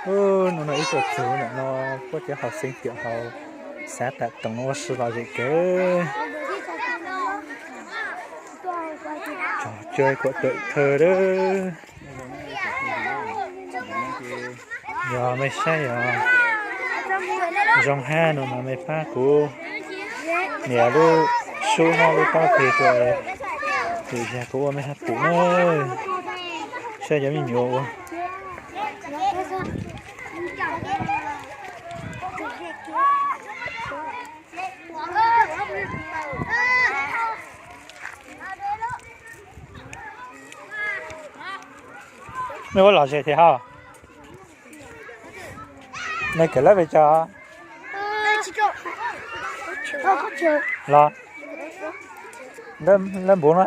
Ub, no no ib tug txug ntawm no, puab cov hauv xeev tiam hauv xav tam toom no ua si lom zem kawg. Tog cuag kuam tuam thawj lawm. Yog mej saib yog zoo hab no mas mej pab kuv nias lub sub hab lub taub tes rua, vim yog kuv ua mej hab pum na. Saib cov me nyuam ua. Mej ua lom zem thiab hab? Mej kawm lab pes tsawg? Los, lab npuv na.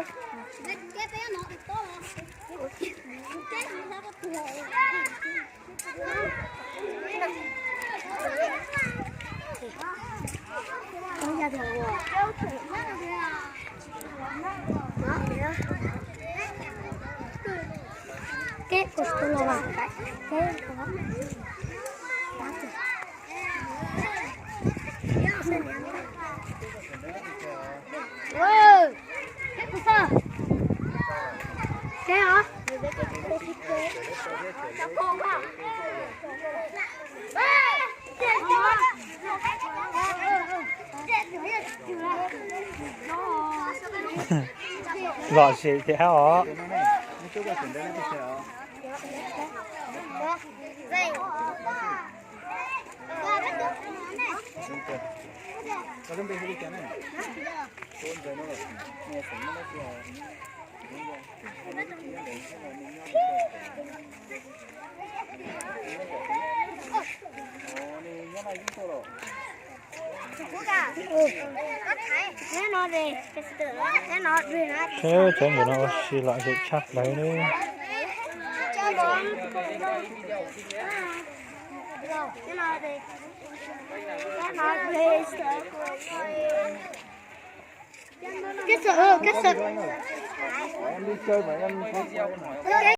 Lom zem thiab os. Cov ntawm no ua si lom zem tshaj plaws li.